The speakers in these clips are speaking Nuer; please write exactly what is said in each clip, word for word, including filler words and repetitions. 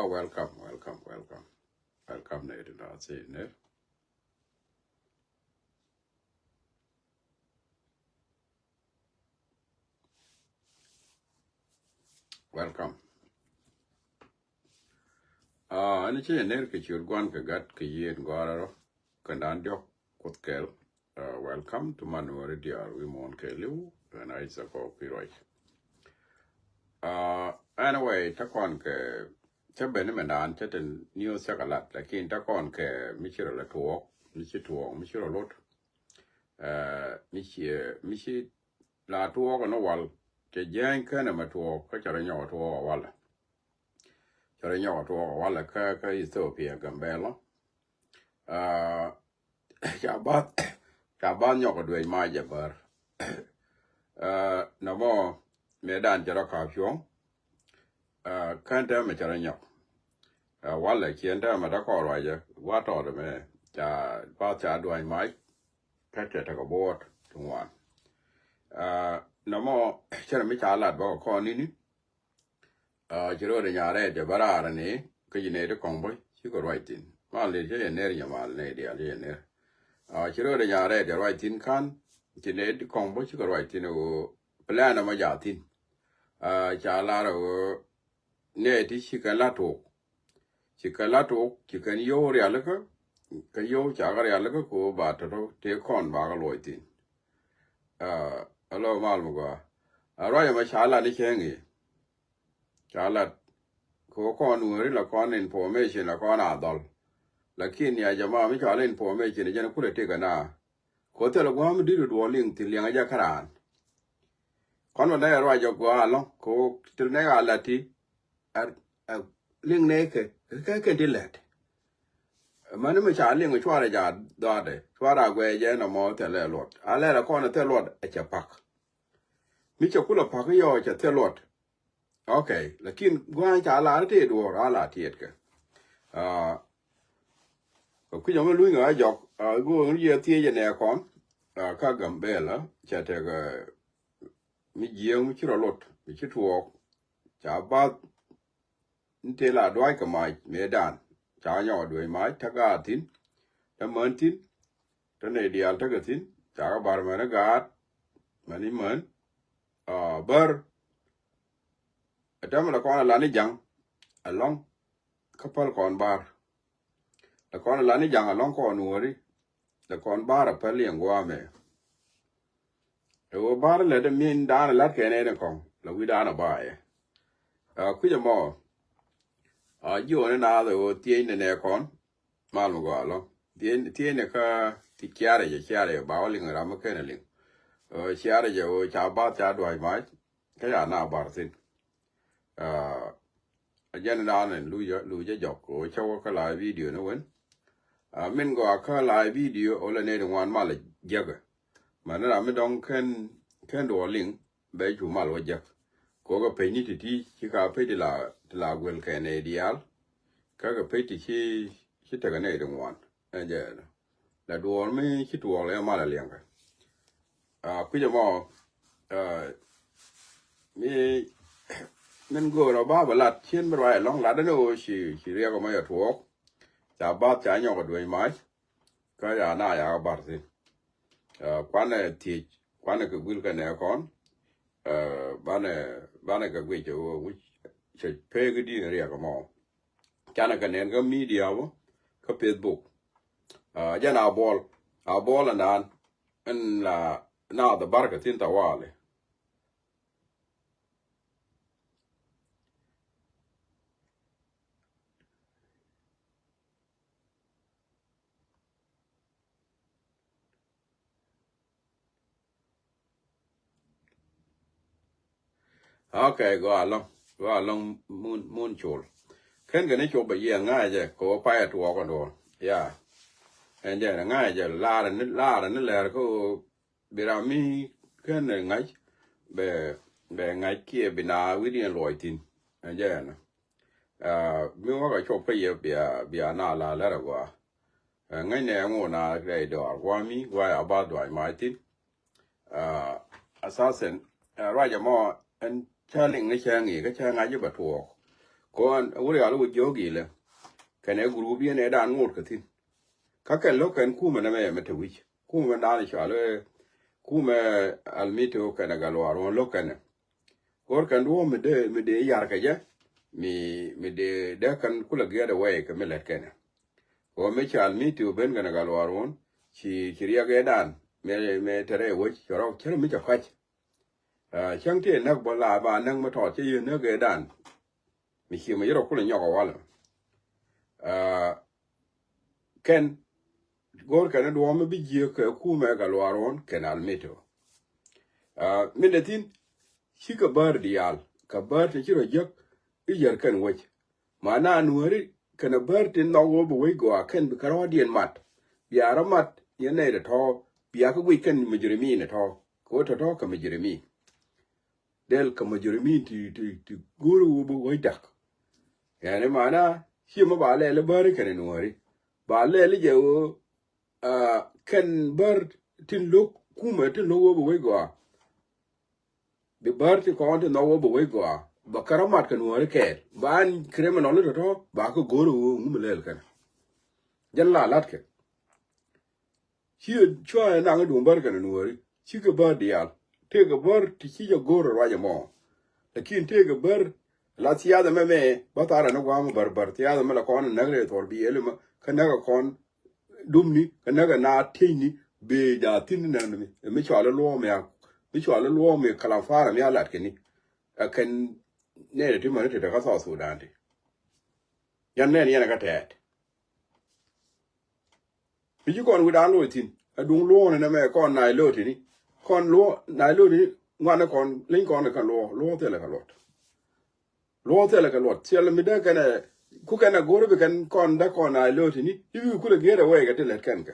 Welcome, welcome, welcome. Welcome, Ned. Ned. Welcome. Ɛn ci Ned kɛ ciöt Gua̱n kɛ Gat kɛ Yiëë in Gɔaa rɔ kɛ dan diɔ̱k Kuoth kɛl. Welcome to Manuel Diar wi̱i̱ muɔ̱ɔ̱n kɛɛliw. Ɛn a i̱ thɛ kɔ pi̱ ruac. Anyway, te kɔn kɛ cä ben mɛ naan cä te news cä kɛ lat, lakin te kɔn kɛ mi ci rɔ la tuɔɔk, mi ci tuɔɔk, mi ci rɔ lot. Mi ci, mi ci la tuɔɔk ni wal cɛ jiɛny kɛn ɛmɛ tuɔɔk kä cɛ rɔ nyɔk tuɔɔk walɛ. Cɛ rɔ nyɔk tuɔɔk walɛ kä, kä Ethiopia, Gambela. Ca bath, ca bath nyɔk duec ma jɛ bär. Nɔmɔ mëë dan cɛ rɔ ka̱p cuɔ̱ŋ. Kän täämɛ cɛ rɔ nyɔk. Walɛ ciɛn täämɛ te kɔn ruacɛ wa tɔɔt mɛ ca bath ca duany mac. Kä cɛ tekɛ buɔt ti ŋuan. Nɔmɔ cɛ rɔ mi ca lat bä kɛ kɔn nini. Ci röödɛ nyaarɛ jɛ bä raar ni kä ci nɛy ti kɔŋ bä cikɛ ruac thi̱n. Mal nɛy cä yɛ ner nyɛ mal nɛy diaal cä yɛ ner. Ci röödɛ nyaarɛ jɛ ruac thi̱n ka̱n ci nɛy ti kɔŋ bä cikɛ ruac thi̱n ɣöö plan ɛmɔ jaa thi̱n. Ca lar ɣöö nɛy ti cikɛ la tok. Cikɛ la tok, cikɛ ni yio̱w rialikä, kä yio̱w cakɛ rialikä kɛ ɣöö ba tɔ̱tɔ̱ tëë kɔn bakɛ luɔc thi̱n. Alo mal mi gɔaa. A ruac ɛmɔ ca lat ni cäŋ i̱ ca lat kɛ ɣöö kɔn weri la kɔn information la kɔn a dhɔl. Lakin ya jama mi cɔal information jɛn kulɛ tëk ɛna. Kɛ ɣöö thilɛ gua̱a̱m di̱t duɔl liŋ thi̱n liɛŋɛ jɛ käraan. Kɔn bä nɛy ruac jɛ gɔaa ɛlɔ̱ŋ kɛ ɣöö thil nɛy a lat ti. Ɛ liŋ nɛy kɛ kɛ kɛn ti lɛt. Mäni mi ca liŋ cuarɛ ja dhɔaadɛ cuarɛ a guɛɛ jɛ nɔmɔ thilɛ luɔt a lɛr ɛ kɔn thilɛ luɔt ɛ cɛ pak. Mi cɛ kulɛ pak yɔɔ cɛ thilɛ luɔt. Ok, lakin gua̱a̱ ca lar ti duɔɔr a la tiɛtkɛ. Kɛ kui̱c ɔmɔ luny kɛ a jɔk a go̱o̱ŋ ni yɛ thiec ɛ nɛ kɔn. Kä Gambela cɛ tekɛ mi jiääk mi ci rɔ lot mi ci tuɔɔk. Ca bath ni tëë la duac kɛ mac mëë dan ca nyɔk a duec mac te gaat thi̱n. Te män thi̱n. Te nɛy diaal tekɛ thi̱n ca kɛ bar män ɛ gaat. Män i̱ män bär. Ɛ tɛmɛ lɛ kɔn a la ni jaŋ ɛlɔ̱ŋ. Kä päl kɔn bar. Lɛ kɔn a la ni jaŋ ɛlɔ̱ŋ kɔn wääri. Lɛ kɔn bar a päl yɛn gua̱a̱mɛ. Ɛ ɣöö bar lɛ dee min daanɛ la̱t kɛn ɛn ɛ kɔŋ lɛ wi̱i̱ daanɛ baayɛ. Kui̱c ɛmɔ a jiɔni naath ɛ ɣöö thiecnɛ nɛ kɔn. Mal mi gɔaa lɔ thiecnɛ kä ti ciarɛ jɛ ciarɛ jɛ ba wä liŋ ram mi ken ɛ liŋ. Ciarɛ jɛ ɣöö ca bath ca duac mac. Kä ca na bar thi̱n. A jɛn dan in lu jɛ jɔk kɛ ɣöö cä wä kä la video ni wen. Min gɔaa kä la video ɣöö lɛ nɛy ti ŋuan mal jiäkɛ. Mani ram mi dɔ̱ŋ ken ken duɔl liŋ bɛ cu mal wä jiäk. Kɛ ɣöö kɛ pecni ti ti ci ka pec ti la ti la guel kɛ nɛy diaal. Kä kɛ pec ti ci ci tekɛ nɛy ti ŋuan. Ɛ jɛ la duɔɔr mi ci tuɔɔk lɛ mal a liɛŋkɛ. Kui̱c ɛmɔ mi min go̱o̱r ɔ ba bɛ lat cien mi ruac ɛlɔ̱ŋ lat ɛn ɣöö ci ci riɛk ɛmɔ yɛ tuɔɔk. Ca bath ca nyɔk ɛ duec mac. Kä ya na ya bar thi̱n. Kuanɛ thiec kuanɛ kɛ guil kɛ nɛ kɔn. Banɛ banɛ kɛ guic ɛ ɣöö wi̱c cɛ pek i̱ di̱n riɛk ɛmɔ. Canɛ kɛ nɛn kä media bä kä Facebook. Jɛn a buɔl a buɔl ɛn daan ɛn la naath ɛ bar kɛ thi̱n thawali. Ok, gɔaa ɛlɔ̱ŋ gɔaa ɛlɔ̱ŋ mun mun col. Ken kɛ ni cop bɛ yiɛn ŋa̱cɛ kɛ wä payɛ tuɔɔk ɛn duɔ̱ɔ̱r. Ya ɛn jɛ ŋa̱cɛ laarɛ ni laarɛ ni lɛr kä wä. Bi ram mi ken ɛ ŋa̱c bɛ bɛ ŋa̱c kiɛ bi na wi̱diɛn luɔc thi̱n. Ɛn jɛ ɛn mi wä kɛ cop kä yɛ bia bia na la lɛr ɛ gɔaa. Ŋäcnɛ ŋu na rɛy dɔɔr guami guay a ba duany mac thin. Asasen ruac ɛmɔ ɛn cä liŋ ni cä ŋi̱i̱ kä cä ŋa̱c bɛ tuɔɔk. Ɣän wä rial wä jiök ilɛ kɛnɛ group yɛn ɛ dan ŋot kɛ thi̱n. Kä kɛn lo̱k kɛn kumɛ nɛmɛ mɛ te wi̱c kumɛ dan cɔal kumɛ Almito kɛnɛ Gatluak Ruɔ̱n lo̱k kɛnɛ. Go̱r kɛn duɔ̱ɔ̱p mi dee mi dee yar kɛ jɛ mi mi dee dee kɛn kulɛ giɛt away kɛ mi lɛt kɛnɛ. Kɛ ɣöö mi cɔal Almito ben kɛnɛ Gatluak Ruɔ̱n ci ci riɛk ɛ dan mɛ mɛ te rɛy wec cɛ rɔk cär mi cɛ kɔc. Cäŋ ti näk bä la ba näk mi tɔɔt cä yien näk ëëdan. Mi cie mi yirɔ kulɛ nyɔk ɛ walɛ. Kɛn go̱o̱r kɛn duɔ̱ɔ̱m mi bi jiëëk kɛ kumɛ Gatluak Ruɔ̱n kɛn Almito. Min dee thi̱n cikɛ bäär diaal kɛ bäär ti ci rɔ jiäk i̱ yär kɛn wec. Mana Nuääri kɛnɛ bär tin nhɔk ɣöö bi wec gɔaa kɛn bi kärɔɔdiɛn mat. Bia rɔ mat yɛn nɛy tɔ̱tɔ̱ bia kä guic kɛn mujrimin tɔ̱tɔ̱ kɛ ɣöö tɔ̱tɔ̱ kɛ mujrimin. Dɛl kɛ mujrimin ti ti ti go̱o̱r ɣöö bi wec dak. Yani mana ciɛ mi ba lɛl i̱ bäri kɛnɛ Nuääri ba lɛl i̱ jɛ ɣöö kɛn bär tin lo̱k kumɛ tin lo̱k ɣöö bi wec gɔaa. Bi bär ti kɔn ti nhɔk wä bä wec gɔaa bä kärä mat kɛ Nuääri kɛɛl ba ɛn criminal tɔ̱tɔ̱ ba kä go̱o̱r ɣöö ŋu mi lɛl kɛn. Jɛn la la̱t kɛ ci cua ɛ naŋ i̱ duŋ bär kɛn Nuääri cikɛ bär diaal. Tëëkɛ bär ti ci jɛ go̱o̱r ruac ɛmɔ. Lakin tëëkɛ bär la thiath ɛmɛ mɛ bä tharɛ ni gua̱a̱m bär bär thiath ɛmɛ la kɔn ɛ näk rɛy thuɔr bi ɛlɛ mɛ kä näk ɛ kɔn dumni kä näk ɛ na tiecni. Bee ja thi̱n ni nɛn mi mi cɔal i̱ luɔ̱ɔ̱m ya mi cɔal i̱ luɔ̱ɔ̱m mi kalam fara mi a lat kɛni. Ɛ kɛn nɛn ti mani ti te kä South Sudan ti. Yan nɛn yɛn ɛ kä tɛɛt. Mi ci kɔn wi̱dan lo̱c thi̱n ɛ duŋ luɔ̱ɔ̱m ni nɛmɛ kɔn na ilo̱o̱ tini kɔn luɔ̱ɔ̱m na ilo̱o̱ tini ŋuan ni kɔn leny kɔn ni kɛ luɔ̱ɔ̱m luɔ̱ɔ̱m thilɛ kɛ luɔt. Luɔ̱ɔ̱k thilɛ kɛ luɔt thilɛ mi dee kɛn ɛ ku kɛn ɛ go̱r bi kɛn kɔn dee kɔn a lo̱o̱ tini i̱ bi kulɛ giɛɛr ɛ wɛy kɛ ti lɛt kɛn kɛ.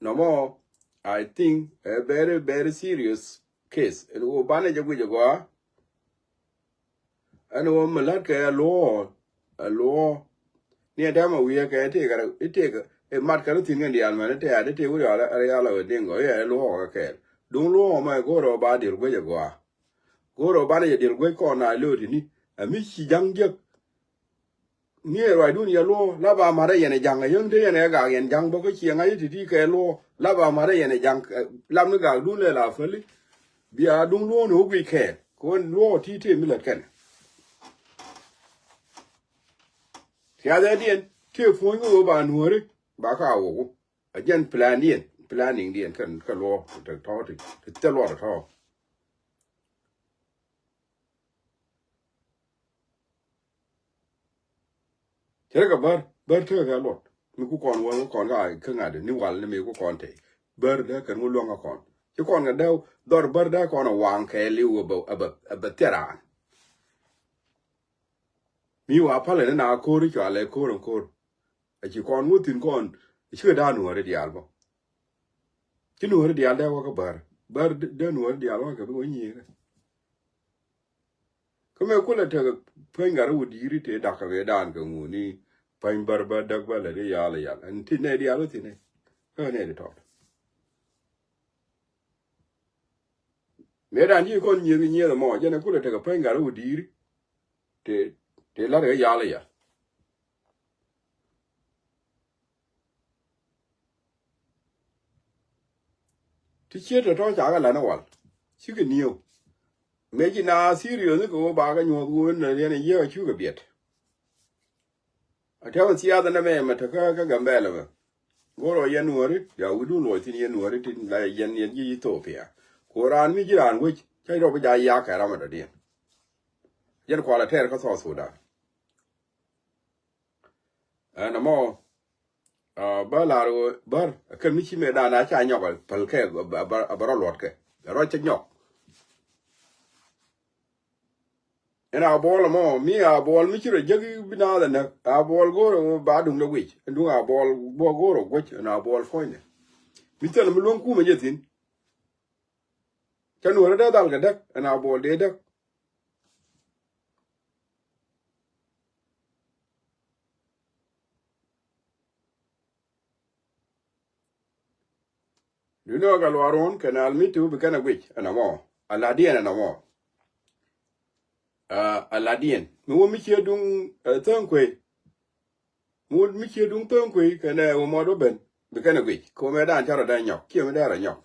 Nɔmɔ I think a very very serious case ɛn ɣöö banɛ jɛ guic ɛ gɔaa. Ɛn ɣöö mi la̱t kɛ ɛ luɔ̱ɔ̱k ɛ luɔ̱ɔ̱k. Ni ɛ tɛmɛ wi̱i̱ ɛ kɛ ɛ tëëk ɛ tëëk ɛ mat kɛ ri thi̱n kɛn diaal mɛn ɛ tëëk ɛ tëëk wi̱i̱ ɛ rial ɛ wä diŋ gɔaa ɛ luɔ̱ɔ̱k ɛ kɛɛl. Duŋ luɔ̱ɔ̱k mɛ go̱o̱r ɛ ba diɛl guic ɛ gɔaa. Go̱o̱r ɛ banɛ jɛ diɛl guic kɔn na lo̱o̱ tini ɛ mi ci ja̱ŋ jiäk. Ni ɛ ruacdun yɛ luɔ̱ɔ̱k la ba ma̱t ɛ yɛn ɛ ja̱ŋ ɛ yäŋ te yɛn ɛ gak yɛn ja̱ŋ bä kä ciɛ ŋa̱c ɛ ti̱ti̱ kɛ luɔ̱ɔ̱k la ba ma̱t ɛ yɛn ɛ ja̱ŋ. Lam ni gakdun lɛ la päli. Bia duŋ luɔ̱ɔ̱k ni wä guic kɛɛl kɛ ɣän luɔ̱ɔ̱k ti̱ti̱ mi lät kɛn. Thiathɛdiɛn tëë puɔ̱ny kä ɣöö ba Nuääri ba ka wä ku. A jɛn plandiɛn planniŋdiɛn kɛn kä luɔ̱ɔ̱k te tɔ̱ te thil luɔ̱ɔ̱k te tɔ̱. Cɛ rɛ kɛ bär bär tekɛ kɛ luɔt mi ku kɔn wä kɔn ka kä ŋa̱t ni wal ni mi ku kɔn te. Bär dee kɛn wä luäŋ kä kɔn ci kɔn kɛ dee dhɔr bär dee kɔn a waŋ kɛ liw a bɛ a bɛ a bɛ thiaran. Mi wa palɛ ni na ko̱r i̱ cɔalɛ ko̱r ɛn ko̱r. A ci kɔn ŋuth thi̱n kɔn a cikɛ da̱a̱n Nuääri diaal bä. Ci Nuääri diaal dee wä kä bär bär dee Nuääri diaal wä kɛ bi wä nyiëëkä. Kä mëë kulɛ tekɛ päny gat rɛw wä di̱i̱ri tëë da̱k kɛ mëë daan kɛ ŋuni. Päny bär bär däk bä lɛ di yal yal ɛn ti nɛ diaal wä thi̱n ɛ kä nɛ di tɔt. Mëë dan ji̱ kɔn nyieth nyieth ɛmɔ jɛn ɛ kulɛ tekɛ päny gat rɛw wä di̱i̱ri. Tëë tëë la̱t kɛ yal yal. Ti ciet tɔ̱tɔ̱ ca kɛ la̱t ni wal cikɛ nieu. Mëë ci na serious ni kɛ ɣöö ba kɛ nyuɔ̱th ɣöö ni riɛn a yiëë a cukɛ biɛt. A tɛmɛ thiath ɛn ɛmɛ mɛ tekä kä Gambɛla mɛ. Go̱rɔ yɛn Nuääri ya wi̱dun luɔc thi̱n yɛn Nuääri tin la yɛn yɛn ji̱ Ethiopia. Ku raan mi ji̱ raan wec ca rɔ bi ja yak kɛ ram ɛ dɔ̱diɛn. Yɛn kualɛ tɛɛr kä South Sudan. Ɛn ɛmɔ bä lar ɣöö bär kɛn mi ci mëë dan a ca nyɔk päl kɛ a bä rɔ luɔt kɛ rɔ cɛ nyɔk. Ɛn a buɔl ɛmɔ mi a buɔl mi ci rɔ jäk bi naath ɛnäk a buɔl go̱o̱r ɛ ba duŋdɛ guic ɛn duŋ a buɔl buɔ go̱o̱r ɛ guic ɛn a buɔl puɔ̱nydɛ. Mi thil mi luäŋ kumɛ jɛ thi̱n. Cä Nuäärä dee dhal kɛ däk ɛn a buɔl dee däk. Duundɛ ɣä kɛ luaar wun kɛnɛ Almito bi kɛnɛ guic ɛn ɛmɔ. Aladiɛn ɛn ɛmɔ. Aa, a ladiɛn mi wä mi ciɛ duŋ, ɛ, thäŋ kuey. Mi wä mi ciɛ duŋ thäŋ kuey kɛnɛ wä mɔt wä ben bi kɛnɛ guic kɛ wä mɛ dan ca rɔ dee nyɔk ciɛ mi dee rɔ nyɔk.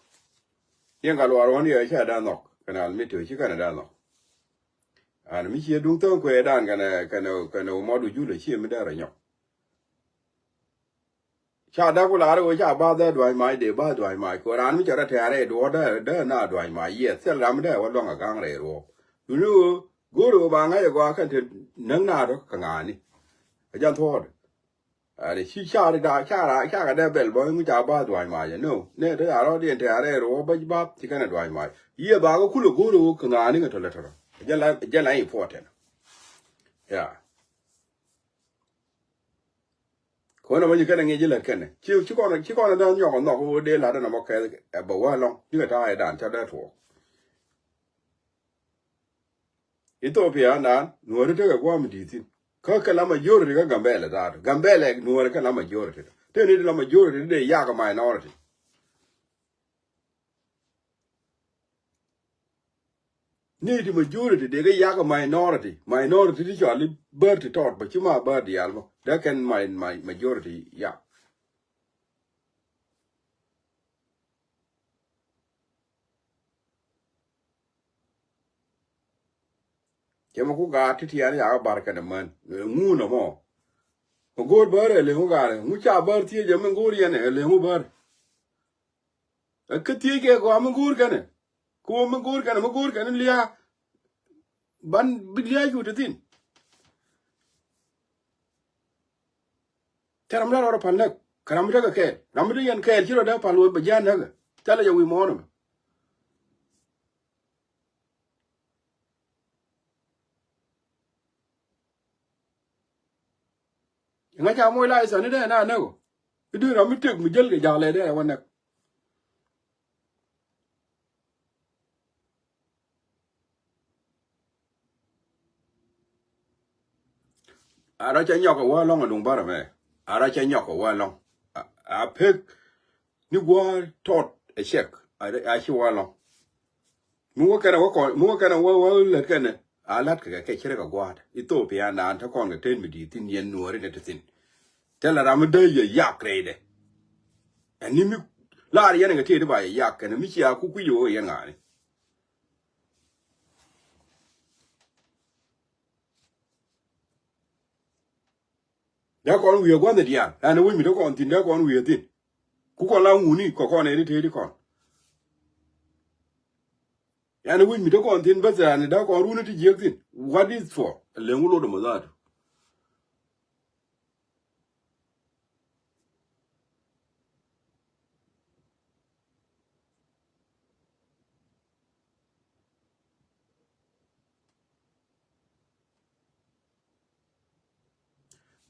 Yɛn ka luaar wä ni ɛ ca dee nhɔk kɛnɛ al mi tëë ci kɛnɛ dee nhɔk. An mi ciɛ duŋ thäŋ kuey dan kɛnɛ kɛnɛ kɛnɛ wä mɔt wä jul ɛ ciɛ mi dee rɔ nyɔk. Ca däk ku la̱r ɣöö ca ba̱a̱th dee dua̱ny mac dee ba̱a̱th dua̱ny mac kɛ raan mi cɛ rɔ tɛ̈r rɛy duɔ̱ɔ̱r dee dee na dua̱ny mac yiɛth thil ram mi dee wä luäŋ a ga̱ŋ rɛy ruɔ̱ɔ̱k. Duni ɣöö go̱o̱r ɣöö ba ŋa̱c ɛ gɔaa kɛn te näk na tɔ kɛ ŋa̱a̱ni. Ɛ jɛn thuɔ̱ɔ̱dɛ. Ɛn ci ca ri da̱a̱ ca ra ca kɛ dee bɛl bä ŋu ca ba̱a̱th dua̱ny mac ɛ no nɛ te a rɔ̱diɛn tɛ̈r rɛy ruɔ̱ɔ̱k bä ba̱a̱th ci kɛn ɛ dua̱ny mac yiɛth ba kɛ kulɛ go̱o̱r ɣöö kɛ ŋa̱a̱ni kɛ tɔ lɛ tɔ rɔ. Ɛ jɛn la ɛ jɛn la important. Ya. Kɔn a bä nyi kɛnɛ ŋi̱i̱c ilät kɛnɛ ci ci kɔn ci kɔn a däŋ nyɔk a nhɔk wä dee la̱t ɛn a mɔ kɛth ɛ bä wä ɛlɔ̱ŋ nikɛ ta̱a̱ ɛ dan ca dee tuɔɔk. Ethiopia nan nuɔ̱ɔ̱ri tekɛ gua̱a̱m di̱i̱t thi̱n. Kä kɛ la majority kä Gambɛlɛ dhaat Gambɛlɛ nuɔ̱ɔ̱ri kɛ la majority. Tëë ni ti la majority ti dee yak minority. Ni ti majority dee kɛ yak minority minority ti cɔal i̱ bär ti tɔɔt bä ci ma bär diaal bä dee kɛn my my majority yak. Cɛ mɛ ku gaat ti tiɛɛn yak bar kɛnɛ män ŋun ɛmɔ. Ŋu go̱o̱r bär ɛ leŋu gaat ŋu ca bär thiec ɛ mi go̱o̱r yɛn ɛ leŋu bär. Ɛ kä thiec kɛ gɔaa mi go̱o̱r kɛnɛ. Ku mi go̱o̱r kɛnɛ mi go̱o̱r kɛnɛ lia̱a̱. Ban bi lia̱a̱ cu ti thi̱n. Thil ram mi dee rɔɔdɛ pal näk kɛ ram mi tekɛ kɛɛl ram mi dee yɛn kɛɛl ci rɔ dee pal wee bɛ jia̱a̱n näkɛ. Thilɛ jɛ wi̱i̱ muɔ̱ɔ̱n ɛmɛ. Ŋa̱c ca moc la i̱ thani dee na näk ɔ. I̱ dee ram mi tek mi jäl kɛ ja̱k lɛ dee ɛ wä näk. A rɔ cɛ nyɔk ɛ wä lɔŋ ɛ duŋ bärä mɛ. A rɔ cɛ nyɔk ɛ wä lɔŋ. A pek ni gua̱a̱r tɔt ɛ cɛk a ci wä lɔŋ. Mi wä kɛnɛ wä kɔn mi wä kɛnɛ wä wä lät kɛnɛ a la̱t kɛ kɛ cɛ rɛ kɛ gua̱a̱t Ithiopia naan te kɔn kɛ ten mi di̱i̱t thi̱n yɛn nuɔ̱ɔ̱ri nɛ te thi̱n. Thilɛ ram mi dee yɛ yak rɛydɛ. Ɛn ni mi laar yɛn kɛ tëë ti ba yɛ yak kɛnɛ mi cia ku kui̱c ɣöö yɛn ŋa̱a̱ni. Dee kɔn wi̱i̱ ɛ gua̱nh ɛ diaal ɛn ɛ wec mi te kɔn thi̱n dee kɔn wi̱i̱ ɛ thi̱n. Ku kɔn la ŋuni kɔ kɔn ɛ ri tëë ti kɔn. Ɛn ɛ wec mi te kɔn thi̱n bäth ɛn ɛ dee kɔn runi ti jiäk thi̱n. What is for? Ɛ leŋ wä lot ɛmɔ dhaatu.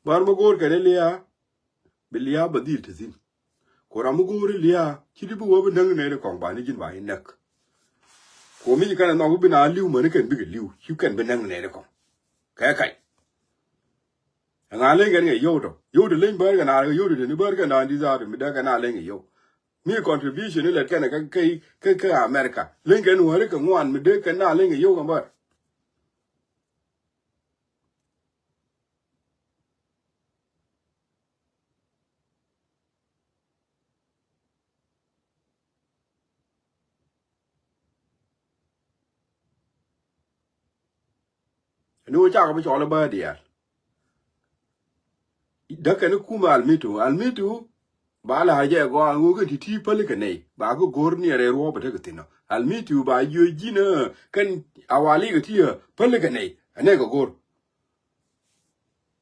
Bär mi go̱o̱r kɛn i̱ lia̱a̱ bi lia̱a̱ bä dhil te thi̱n. Ku ram mi go̱o̱r i̱ lia̱a̱ ci ti bi wä bi näk nɛɛni kɔŋ ba ni ji̱n ba i̱ näk. Ku mi ci kɛn ɛ nhɔk i̱ bi na li̱w mäni kɛn bikɛ li̱w ci kɛn bi näk nɛɛni kɔŋ. Kɛ kac. Ɛŋa leny kɛn kɛ yio̱w tɔ yio̱w ti leny bär kɛn a yio̱w ti teni bär kɛn a di̱t a ti mi dee kɛn a leny kɛ yio̱w. Mi contribution ilɛt kɛn ɛ kä kä America leny kɛn wäri kɛ ŋuan mi dee kɛn a leny kɛ yio̱w kɛn bär. Ni wä cakɔ bi cɔl i̱ bä diaal. Däk kɛn i̱ kumɛ almitu almitu. Ba la jɛ gɔaa ŋo̱o̱k in ti ti päli kɛ nɛy ba kä go̱r ni rɛy ruɔ̱ɔ̱p bɛ tekɛ thi̱n ɔ almitu ba jiö ji̱n ɛ kɛn awali kɛ ti ɛ päli kɛ nɛy ɛ nɛy kɛ go̱r.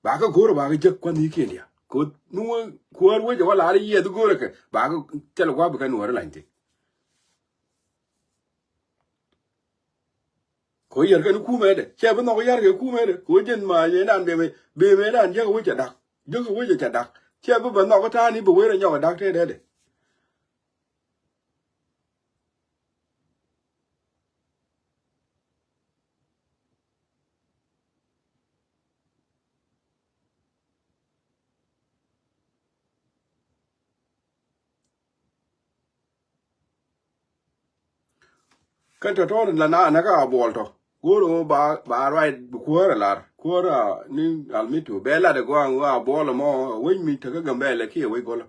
Ba kä go̱r ba kä jek kuan ni kiɛn dia ko nu kuäär wec ɛ wä lar yiɛth go̱r ɛ kɛ ba kä thil gua̱a̱p bɛ kɛ nuɔ̱ɔ̱r ɛ lany thi̱n. Ko yɛr kɛn kumɛ dɛ cɛ bi nhɔk yɛr kɛ kumɛ dɛ ko jɛn ma yɛ dan bɛ mɛ bɛ mɛ dan jek wec ɛ dak jek wec ɛ cɛ dak cɛ bi bɛ nhɔk ta̱a̱ ni bɛ wer ɛ nyɔk ɛ dak tɛ dɛ dɛ. Kä tɔ̱tɔ̱ la na na kä a buɔl tɔ Go̱o̱r ɣöö ba, ba ruac bi kuäär a lar. Kuäär a ni Almitu. Bɛ lat ɛ gɔaa ɣöö a buɔl ɛmɔ, wec mi tekä Gambɛlɛ kiɛ wec go̱lä.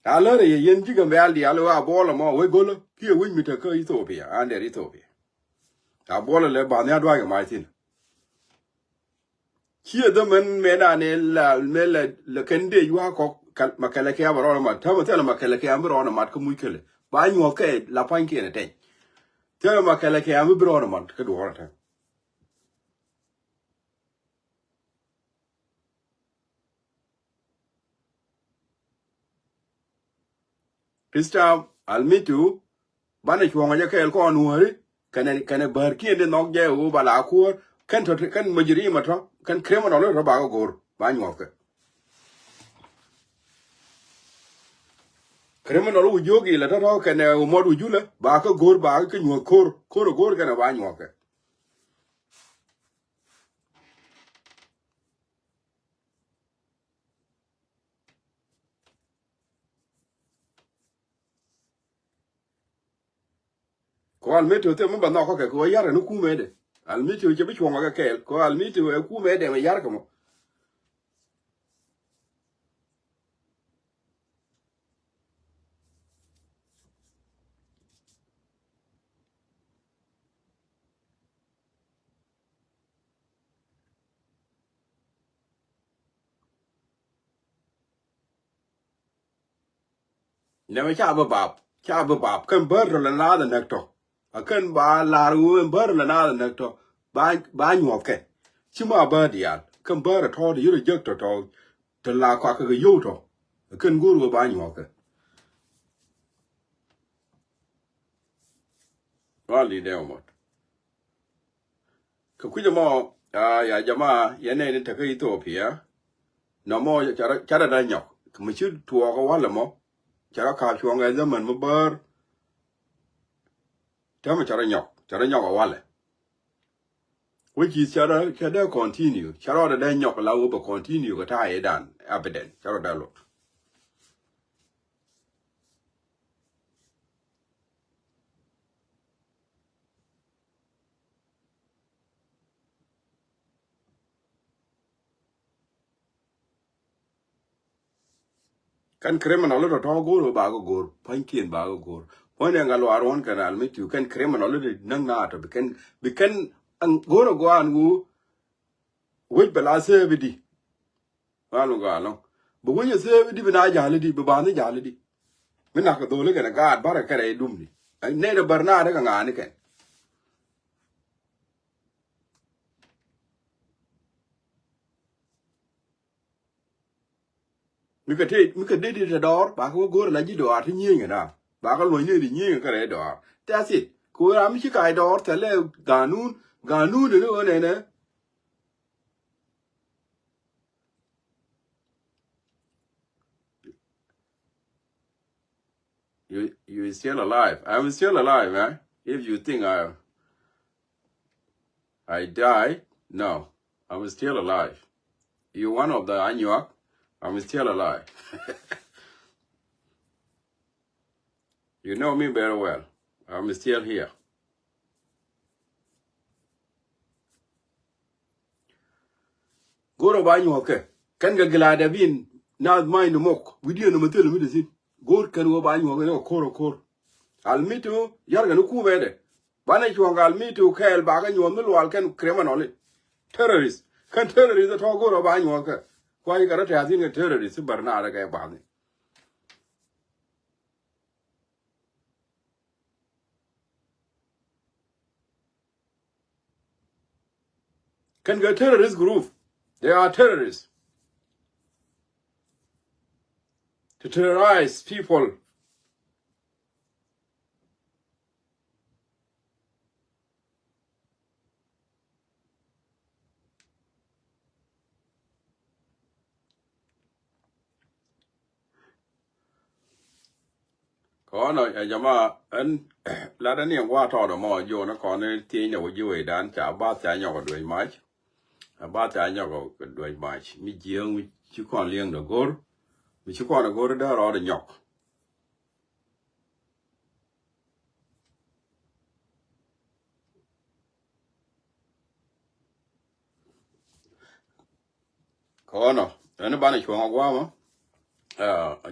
A lär ɛ yɛ yɛn ji̱ Gambɛl diaal ɣöö a buɔl ɛmɔ, wec go̱lä kiɛ wec mi tekä Ethiopia, under Ethiopia. A buɔl ɛ lɛ ba̱a̱ nhial dua̱a̱c kɛ mac thi̱n. Ciɛ dhämän mëë naan ëë la, mëë la, la kɛn dee yua̱a̱k kɔk, kal-, Makɛlɛ kɛ a bɛ rɔɔn ɛ mat. Täämɛ thilɛ Makɛlɛ kɛ a bi rɔɔn ɛ mat kä muc kɛlɛ. Ba nyuɔ̱th kɛ la pa̱nykiɛn ɛ tɛny. Thilɛ Makɛlɛ kɛ a bi rɔɔn ɛ mat kä duɔ̱ɔ̱r ɛ tɛm. Krista Almitu, banɛ cuɔ̱ŋ jɛ kɛɛl kɔn Nuääri, kɛnɛ, kɛnɛ bäär kiɛn di nhɔk jɛ ɣöö ba la kuäär, kɛn tɔ̱, kɛn mujrim a tɔ̱, kɛn criminal tɔ̱ ba kɛ go̱o̱r, ba nyuɔ̱th kɛ. Criminal wä jiök ilɛ tɔ̱ tɔ̱ kɛnɛ wä muɔt wä julɛ, ba kɛ go̱o̱r, ba kɛ nyuɔ̱th ko̱r, ko̱r a go̱o̱r kɛnɛ ba nyuɔ̱th kɛ. Kɛ ɣöö Almitu thil mi ba nhɔk kä kɛ, kɛ ɣöö yar kɛ ni kumɛdɛ. Almitu cɛ bi cuɔ̱ŋ kɛ kɛɛl, kɛ ɣöö Almitu ɛ kumɛdɛ mɛ yar kɛ mɔ. Nɛmɛ ca bi bap, ca bi bap. Kɛn bär tɔ lɛ naath ɛ näk tɔ. A kɛn ba lar ɣöö ɛn bär tɔ lɛ naath ɛ näk tɔ. Ba, ba nyuɔ̱th kɛ. Ci ma bär diaal. Kɛn bär ɛ tɔ ti yirɛ jek tɔ tɔ. Ti la kɔak kɛ kɛ yio̱w tɔ. A kɛn go̱o̱r ɣöö ba nyuɔ̱th kɛ. Rual di dee mɔt. Kɛ kui̱c ɛmɔ, aa, ya jama, yɛn nɛy ni tekä Ethiopia. Nɔmɔ ca rɔ, ca rɔ dee nyɔk. Mi ci tuɔɔk ɛ walɛ mɔ. Ca rɔ ka̱p cuɔ̱ŋ ɛ zaman mi bär. Täämɛ ca rɔ nyɔk, ca rɔ nyɔk ɛ walɛ. Which is ca rɔ, ca dee continue. Ca rɔ dee nyɔk la wä bɛ continue kɛ ta̱a̱ i̱dan abadan. Ca rɔ dee lot. Kɛn criminal tɔ tɔ go̱o̱r ba kɛ go̱o̱r, pa̱nykiɛn ba kɛ go̱o̱r. Puɔ̱ny ɛn ŋa luaar ɣɔ̱n kɛn Almitu, kɛn criminal ti näk na tɔ bi kɛn, bi kɛn go̱o̱r ɛ gɔaa ɛn ɣöö wec bɛ la save di. Ɣa̱l ɣa̱l ɔ. Bi wec ɛ save di, bi na ja̱l di, bi ba̱a̱n ni ja̱l di. Mi nak kɛ dho̱l kɛn ɛ gaat barɛ kɛn ɛ dumni. Nɛy dɛ bär na dɛ kɛ ŋa̱a̱ni kɛn. Mi kɛ te, mi kɛ dee ti te dɔɔr, ba kɛ wä go̱o̱r la ji̱ dɔɔr ti nyieenyɛ na. Ba kɛ luɔ̱ny ni ti nyieenyɛ kɛ rɛy dɔɔr. That's it. Kɛ wä ram mi ci kac dɔɔr thɛlɛ ganun, ganun ni ɣöö nɛnɛ. You, you still alive. I'm still alive, man. If you think I, I die, no. I'm still alive. You one of the Anyuak, I'm still alive. You know me very well. I'm still here. Go̱o̱r ɔ ba nyuɔ̱th kɛ. Kɛn kɛ gilada bin naath ma̱ny ni mok. Wi̱diɛn ni mɛ thil mi te thi̱n. Go̱o̱r kɛn wä ba nyuɔ̱th kɛ ni kɛ ko̱r ɔ ko̱r. Almitu yar kɛ ni kumɛ dɛ. Banɛ cuɔ̱ŋ kɛ Almitu kɛɛl ba kɛ nyuɔ̱th mi lual kɛn criminal. Terrorist. Kɛn terrorist ɛ tɔ̱ go̱o̱r ɔ ba nyuɔ̱th kɛ. Kua̱c kɛ rɔ tɛ̈th in kɛ terrorist bär naar kɛ ba̱a̱ni. Kɛn kɛ terrorist group. They are terrorists. To terrorize people. Kɔn ɛ jama ɛn lat ɛn niɛŋ wa tɔɔt ɛmɔ jiɔn ɛ kɔn ɛ thiecnɛ wä ji̱ wecdan ca bath ca nyɔk ɛ duec mac. Ɛ bath ca nyɔk ɛ duec mac mi jiääŋ mi ci kɔn liɛŋdɛ go̱r. Mi ci kɔn ɛ go̱r dee rɔɔdɛ nyɔk. Ɣɔnɔ, ɛn banɛ cuɔ̱ŋ a guamä.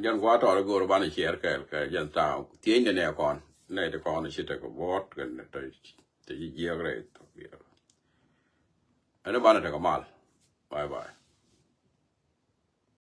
Jɛn gua̱a̱ tɔɔr go̱o̱r banɛ ciɛɛr kɛɛl kɛ jɛn thaŋ thiecni nɛ kɔn nɛ ti kɔn ci tekɛ buɔ̱ɔ̱t kɛ ti ji̱ jiɛk rɛy. Ɛn banɛ tekɛ mal. Bye bye.